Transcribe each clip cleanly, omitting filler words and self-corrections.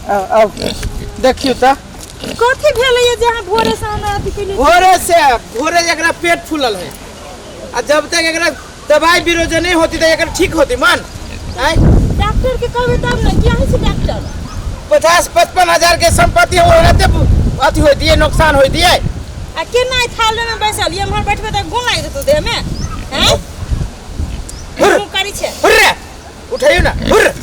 आउ आउ देखियौ तऽ। कथी भेलैए जे अहाँ भोरे से हमरा अथी केलियै? भोरे से भोरे एकरा पेट फूलल है आ जब तक एकरा दवाई बीरो जे नहीं होती तो एकर ठीक होती मन आय। डॉक्टर के कहबै तब ने कि अहीं छी डॉक्टर? 50-55 हजार के संपत्ति हो रहते अथी होती है, नुकसान होती है। आ केना ई थाल में बैसल ये एम्हर बैठबै तऽ गुण लागि जेतौ देह में हैं? हुर्र। मुँह करी छै। हुर्रे उठाइयो ना हुर्रे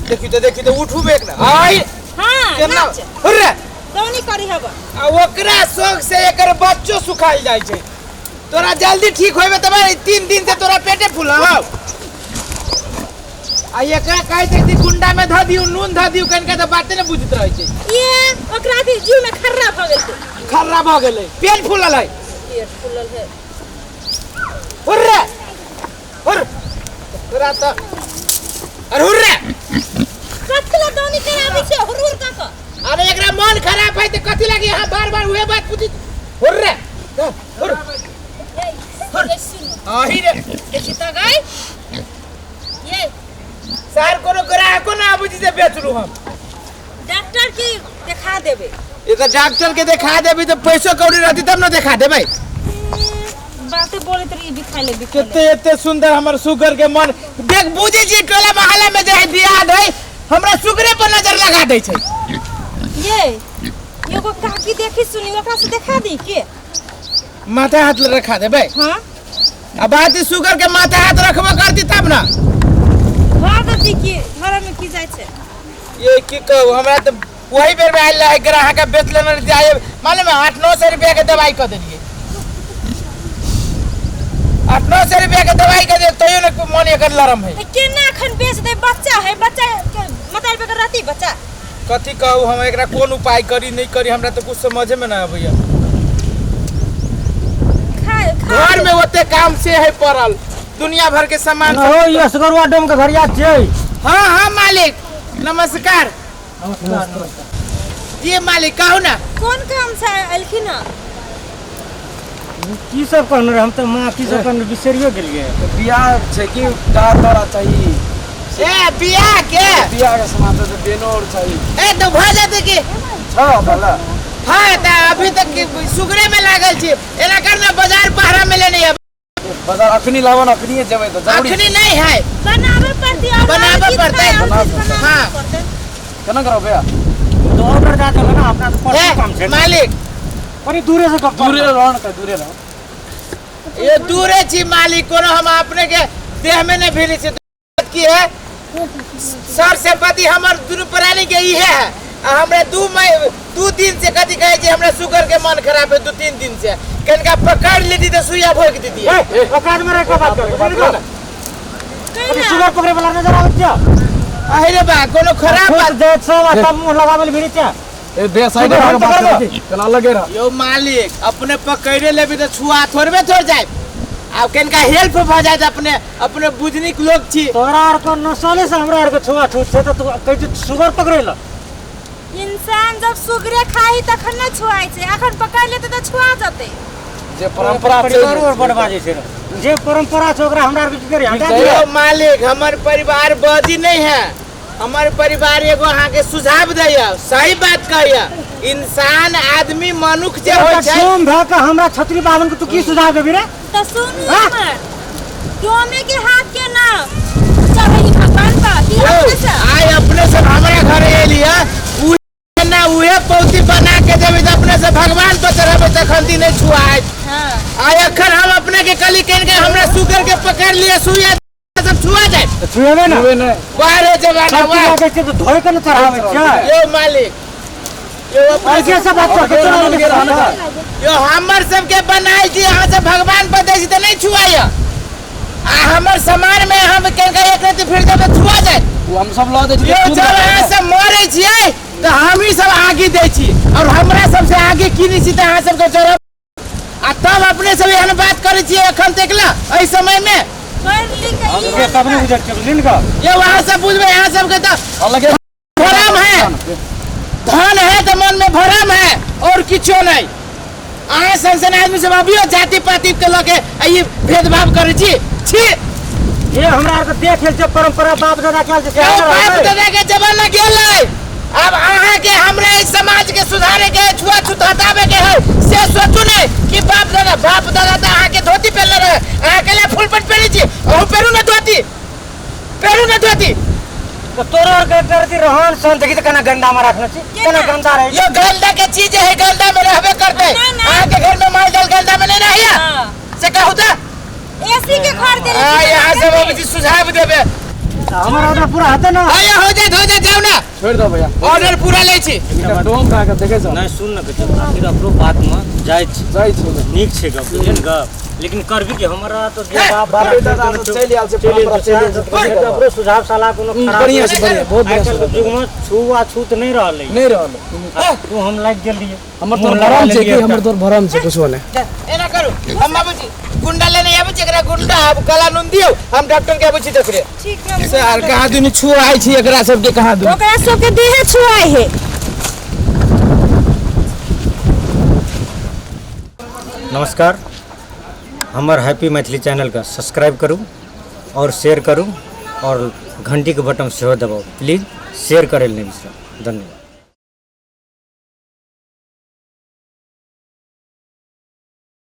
देखी तो देखी तो उठू बेक ना आई। हाँ केना नाच। हुर्रे दौनी करी हब। आ ओकरा शौक से एकर बच्चो सुखाइल जाइ छै। तोरा जल्दी ठीक होइबे तब 3 दिन से तोरा पेटे फूलल हौ। आ एकरा कहै छै कि गुंडा में धऽ दियौ, नून धऽ दियौ, कनिका तऽ बाते ने बुझैत रहै छै। ये ओकरा अथी जीव में खर्रा भऽ गेल छै। खर्रा भऽ गेलै, पेट फूलल है। पेट फूलल है। हुर्रे हुर्र तोरा तऽ अरे हुर्रे कथी ला दौनी कराबै छै हुर्र हुर्र कऽ कऽ? अरे एकरा मन खराब है तऽ कथी लागी यहाँ बार बार उहे बात पूछी? हुर्रे हुर्र ए, ए, सुन। आही रे। देखी तऽ गई। ये सर कोनो ग्राहको ना आबै छै जे बेचलू हम। डॉक्टर के देखा देबै। ये तऽ डॉक्टर के देखा देबै तऽ पैसो कौड़ी रहती तब ना देखा देबै। बाते बोलैत रही बिखाय ले बिखाय ले। कते एते सुंदर हमर सुगर के मन देख बुझै छी टोला मोहल्ला में जे है दियाद है हमरा सुगरे पर नजर लगा दै छै। ये एगो काकी देखी सुनी ओकरा से देखा दी के? माथा हाथ रखा देबै। हाँ। आ बात ई सुगर के माथा हाथ रखबो करती तब ना। भऽ देती की घर में की जाइ छै? ये की कहू हमरा तऽ वही बेर में आयल रहे ग्राहक के बेच लेने रहियै, आइ मालूम है 800-900 रुपया के दवाई कऽ देलियै। 800-900 रुपया के दवाई कऽ देलियै तैयो ने मन एकर लरम है। तऽ केना एखन बेच दे? बच्चा है, बच्चा के मतलब बेगर रहती बच्चा। कथी कहू हम एकरा कोन उपाय करी नहीं करी हमरा तऽ कुछ समझे में ना आबैया। खा घर में ओते काम से है पड़ल दुनिया भर के सामान हो ई असगरुआ डोम के घरिया छियै। हाँ हाँ मालिक नमस्कार। नमस्कार नमस्कार। जी मालिक कहू ना। कोन काम से एलखिन हँ? की सब कहने रहे हम तऽ माँ की सब कहने बिसरियो गेलियै। तऽ बियाह छै कि दार दौरा चाही? ए बियाह के? बियाह के सामान तऽ बेनो और चाही। ए तो भऽ जेतै की? छौ भला। हाँ तऽ अभी तक सुगरे में लागल छी। एना कर ना बाजार पहरा में लेने आब। बाजार अखनी लाबऽ ने अखनिये जेबै तऽ जरूरी। अखनी नहीं है। बनाबे पड़तै और बनाबे और किछु पड़तै। खाय, और किछु बनाबे हाँ। पड़तै। केना करब भैया? तो ऑर्डर दए देबै ने अपना तऽ परसू ए, काम छै। मालिक। कनी दूरे से गप दूरे रह ने, दूरे रह। ये दूरे छी मालिक, कोनो हम अपने के देह में नहीं भिड़ी छी। की है सर संपत्ति हमर दुनू प्राणी के इहे है। आ हमरा 2 दिन से कथी कहै छै हमरा शुगर के मन खराब है 2-3 दिन से। कनिका पकड़ लेती तऽ सुइया भोग देती। ए, औकात में रह के बात कर, बात कर। अभी शुगर पकड़े वाला नजर आबै छै। अहे रे बा कोनो खराब बात देख सब आ सब मुंह लगाबल भिड़ी छै। ए बे साइड शुगर में हम बात पकड़बो। करै छी, केना लगे रह। यो मालिक अपने पकड़े लेबी तऽ छुआ थोड़बे थोड़ जाय। आब कनिका हेल्प भऽ जायत अपने अपने बुझनिक लोग छी। तोरा आर के नसले से हमरा आर के छुआ छूत छै तऽ तू कहै छी शुगर पकड़ै ल। इंसान जब सुगरे खाही तखन न छुआइ छै, अखन पकड़ लेतै तऽ छुआ जेतै। जे परंपरा छै परिवारो आर बड़ बाजै छै रे। जे परंपरा छै ओकरा हमरा आर के की करी? हटा यो दियौ। मालिक हमर परिवार बदी नहीं है, हमर परिवार एगो अहाँ के सुझाव दैया, सही बात कहैया। इंसान आदमी मनुख जे होइ छै। सोम भऽ के हमरा छत्री बाभन के तू की सुझाव देबी रे? तऽ सुनू हाँ? हमर डोमे के हाथ के ना चढ़ैली भगवान पर कि यौ, अपने से? आइ अपने सब हमरा घरे एली है, उहे ना उहे पौती बना के देबै तऽ अपने से भगवान पर चढ़ेबै तखन दिन नहि छुआइत। हाँ। आइ अखन हम अपने के कली कनि के हमरा सुगर के पकड़ लिए सुइया सब छुआ जाए। तऽ छुएबै ना। छुएबै नहि। वाह रे जमाना, सब वाह। चीज लगै छै तऽ धोइ के ने चढ़ाबै छै। यौ मालिक, यौ अपने ऐसे सब बात कर के और चला गेल रहन का। यौ हमर सबके बनायल छी अहाँ सब भगवान पर दै छी तऽ नहि छुआइया। आ हमर सामान में हम केनका एक रत्ती फिर देबै तऽ छुआ जाए। ओ हम सब लऽ दै छी यौ तऽ जब अहाँ सब मरै छियै तऽ हमही सब आगी दै छी और हमरा सबसे आगे किनै छी तऽ अहाँ सबके जरब। आ तब अपने सब एहन बात करै छियै एखन देखला एहि समय में। पढ़ लिख के ई के तब नहि बुझल छै, बुझलिन का? यौ अहाँ सब बुझबै, अहाँ सबके तऽ अलगे भरम है, धन है तऽ मन में भरम है और किछो नहीं। अहाँ सन सन आदमी सब अभियो जाति पाति के लऽ के ई भेदभाव करै छी। छी। ये हमरा आर के देख लेल छै परंपरा बाप दादा के आयल छै, यौ, से बाप दादा के जमाना गेलै। अब अहाँ के हमरा इस समाज के सुधारे के है, छुआछूत हटावे के है से सोचू नहीं कि बाप दादा तो अहाँ के धोती पहनले रहे, अहाँ के लिए फुल पैंट पहने छी, अहूँ पहनू ना धोती, पहनू ना धोती। तो तोरो आर के करती रहन सहन देखी त केना गंदा में रखने छी, केना गंदा रहे। यो गंदा के चीज है, गंदा में रहबे करते। ना, ना। अहाँ के घर में माल जाल गंदा में नहीं रहिया। हाँ। से कहू त एसी के घर देले आ छी, यहाँ सब अब सुझाव देबे। हमर ऑर्डर पूरा हेतै ना? आ हो जाए, हो जाए, जाओ ना। छोड़ दो भैया। ऑर्डर पूरा लै छी। एकटा डोम खा के देखै छौ। नहीं सुन न कहियो, आखिर अपनो बात में जाइ छी। जाइ छी ने। नीक छै गप, बुझलियै ने गप, लेकिन करबी कि हमरा तो जे बाप बाप दादा से चलि आयल छै, परम्परा चलि आयल छै, चलि आयल छै। अपनो सुझाव सलाह कोनो खराब बढ़िआँ छै, बढ़िआँ, बहुत बढ़िआँ आइ काल्हि के सुझाव। युग में छुआ छूत नहीं रहलै। नहीं रहलै। आ तू हम लागि गेल रहियै। हमर मुँह तोर लगा भरम छै लेलियै कि हमर एकटा। तोर भरम छै कुछो नहि। एना करू, हम बाबूजी गुंडा लेने आबै छी, एकरा गुंडा आब काला नून दियौ, हम डॉक्टर के आबै छी देखरे। ठीक है। सर कहाँ दुनू छुआइ छी एकरा सबके, कहाँ दुनू? ओकरा सबके देहे छुआइ है। नमस्कार, हमर हैप्पी मैथिली चैनल के सब्सक्राइब करू और शेयर करू और घंटी के बटन सेहो दबाउ। प्लीज शेयर करै लए नहि बिसरू। धन्यवाद।